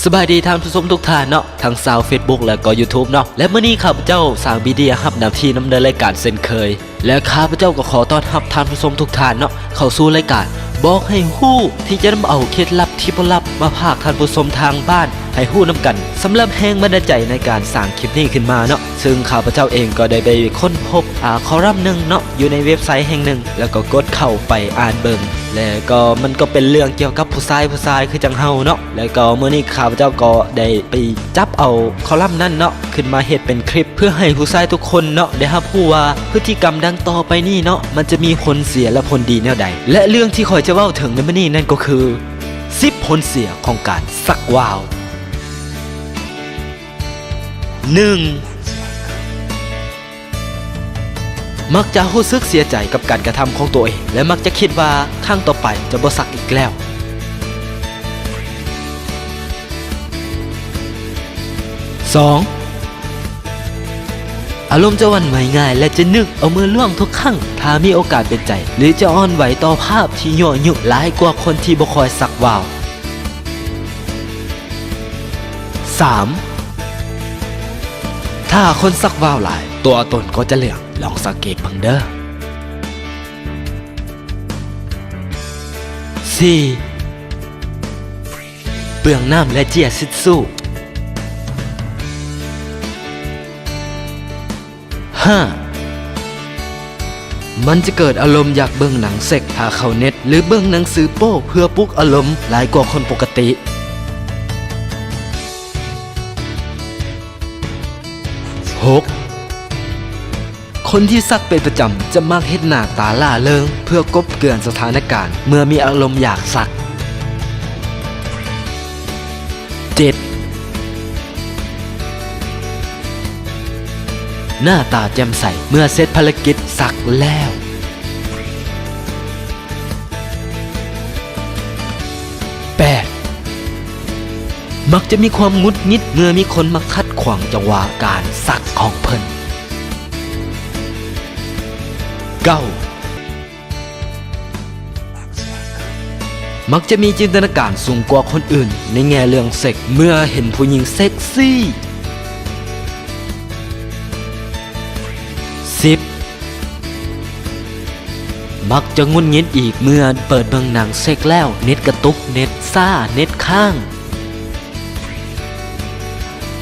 ສະບາຍດີທ່ານຜູ້ຊົມທຸກທ່ານເນາະ ທັງຊາວເຟສບຸກ ແລະກໍຢູທູບເນາະ ແລະມື້ນີ້ຂ້າພະເຈົ້າ ສາງບີເດຍ ຮັບໜ້າທີ່ນຳເດີລາຍການເຊັ່ນເຄີຍ ແລະຂ້າພະເຈົ້າກໍຂໍຕ້ອນຮັບທ່ານຜູ້ຊົມທຸກທ່ານເນາະ ເຂົ້າສູ່ລາຍການບອກໃຫ້ຮູ້ ທີ່ຈະນຳເອົາເຄັດລັບທີ່ບໍ່ລັບມາຝາກທ່ານຜູ້ຊົມທາງບ້ານໃຫ້ຮູ້ນຳກັນ. ສຳລັບແຮງບັນດານໃຈໃນການສ້າງຄລິບນີ້ຂຶ້ນມາເນາະ ເຊິ່ງຂ້າພະເຈົ້າເອງກໍໄດ້ໄປຄົ້ນພົບ ອາ ຄອລັມໜຶ່ງເນາະ ຢູ່ໃນເວັບໄຊແຫ່ງໜຶ່ງ ແລ້ວກໍກົດເຂົ້າໄປອ່ານເບິ່ງ ແລະກໍມັນກໍເປັນເລື່ອງກ່ຽວກັບຜູ້ຊາຍ ຜູ້ຊາຍຄືຈັ່ງເຮົາເນາະ ແລ້ວກໍມື້ນີ້ຂ້າພະເຈົ້າກໍໄດ້ໄປຈັບເອົາຄອລັມນັ້ນເນາະ ຂຶ້ນມາເຮັດເປັນຄລິບ ເພື່ອໃຫ້ຜູ້ຊາຍທຸກຄົນເນາະ ໄດ້ຮັບຮູ້ວ່າພຶດຕິກຳດັ່ງຕໍ່ໄປນີ້ເນາະ ມັນຈະມີຜົນເສຍ ແລະ ຜົນດີແນວໃດ ແລະເລື່ອງທີ່ຂ້ອຍຈະເວົ້າເຖິງໃນມື້ນີ້ນັ້ນກໍຄື ສິບຜົນເສຍຂອງການສັກວາວ. ໜຶ່ງ ມັກຈະຮູ້ສຶກເສຍໃຈກັບການກະທຳຂອງຕົວເອງ ແລະ ມັກຈະຄິດວ່າຄັ້ງຕໍ່ໄປຈະບໍ່ສັກອີກແລ້ວ. ສອງ ອາລົມຈະຫວັ່ນໄຫວງ່າຍ ແລະ ຈະນຶກເອົາມືລ່ວງທຸກຄັ້ງ ຖ້າມີໂອກາດເປັນໃຈ ຫຼື ຈະອ່ອນໄຫວຕໍ່ພາບທີ່ຍົວະຍຸຫຼາຍກວ່າຄົນທີ່ບໍ່ຄ່ອຍສັກວາວ. ສາມ ຖ້າຄົນສັກວາວຫຼາຍ ຕົວຕົນກໍຈະເຫຼືອງ ລອງສັງເກດເບິ່ງເດີ້. ສີ່ ເປືອງນ້ຳ ແລະ ເຈ້ຍທິດຊູ້. ຫ້າ ມັນຈະເກີດອາລົມຢາກເບິ່ງໜັງເຊັກ ຖ້າເຂົ້າເນັດ ຫຼື ເບິ່ງໜັງສືໂປ້ເພື່ອປຸກອາລົມຫຼາຍກວ່າຄົນປົກກະຕິ. ຫົກ ຄົນທີ່ສັກເປັນປະຈຳຈະມັກເຮັດໜ້າຕາລ່າເລີງ ເພື່ອກົບເກື່ອນສະຖານະການເມື່ອມີອາລົມຢາກສັກ. ເຈັດ ໜ້າຕາແຈ່ມໃສເມື່ອເສັດພາລະກິດສັກແລ້ວ. ແປດ ມັກຈະມີຄວາມຫງຸດຫງິດເມື່ອມີຄົນມາຂັດຂວາງຈັງຫວະການສັກຂອງເພິ່ນ. ເກົ້າ ມັກຈະມີຈິນຕະນາການສູງກວ່າຄົນອື່ນໃນແງ່ເລື່ອງເຊັກເມື່ອເຫັນຜູ້ຍິງເຊັກຊີ. ສິບ ມັກຈະຫງຸດຫງິດອີກເມື່ອເປີດເບິ່ງໜັງເຊັກແລ້ວ ເນັດກະຕຸກ, ເນັດຊ້າ, ເນັດຄ້າງ.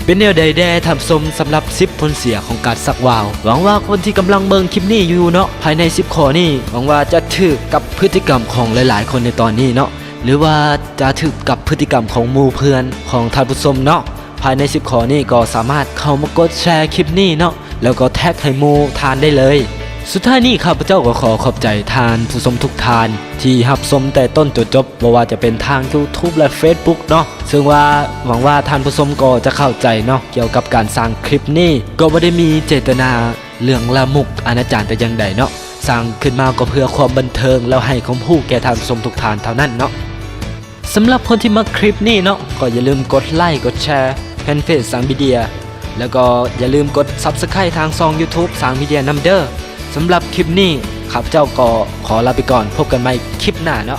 ເປັນແນວໃດແດ່ທ່ານຜູ້ຊົມ ສຳລັບສິບຜົນເສຍຂອງການສັກວາວ? ຫວັງວ່າຄົນທີ່ກຳລັງເບິ່ງຄລິບນີ້ຢູ່ເນາະ ພາຍໃນສິບຂໍ້ນີ້ ຫວັງວ່າຈະຖືກກັບພຶດຕິກຳຂອງຫຼາຍໆຄົນໃນຕອນນີ້ເນາະ ຫຼືວ່າຈະຖືກກັບພຶດຕິກຳຂອງໝູ່ເພື່ອນຂອງທ່ານຜູ້ຊົມເນາະ. ພາຍໃນສິບຂໍ້ນີ້ກໍສາມາດເຂົ້າມາກົດແຊຄລິບນີ້ເນາະ ແລ້ວກໍແທັກໃຫ້ໝູ່ທ່ານໄດ້ເລີຍ. ສຸດທ້າຍນີ້ຂ້າພະເຈົ້າກໍຂໍຂອບໃຈທ່ານຜູ້ຊົມທຸກທ່ານທີ່ຮັບຊົມແຕ່ຕົ້ນຈົນຈົບ ບໍ່ວ່າຈະເປັນທາງຢູທູບ ແລະ ເຟສບຸກເນາະ ເຊິ່ງວ່າ ຫວັງວ່າທ່ານຜູ້ຊົມກໍຈະເຂົ້າໃຈເນາະ ກ່ຽວກັບການສ້າງຄລິບນີ້ ກໍບໍ່ໄດ້ມີເຈຕນາເລື່ອງລາມຸກອະນາຈານແຕ່ຢ່າງໃດເນາະ ສ້າງຂຶ້ນມາກໍເພື່ອຄວາມບັນເທີງ ແລ້ວໃຫ້ຄວາມຮູ້ແກ່ທ່ານຜູ້ຊົມທຸກທ່ານເທົ່ານັ້ນເນາະ. ສຳລັບຄົນທີ່ມັກຄລິບນີ້ເນາະ ກໍຢ່າລືມກົດໄລ ກົດແຊ ແຟນເພຈສາງມີເດຍ ແລ້ວກໍຢ່າລືມກົດຊັບສະໄຄຣບ໌ທາງຊ່ອງຢູທູບສາງມີເດຍນຳເດີ້. ສຳລັບຄລິບນີ້ ຂ້າພະເຈົ້າກໍຂໍລາໄປກ່ອນ ພົບກັນໃໝ່ຄລິບໜ້າເນາະ.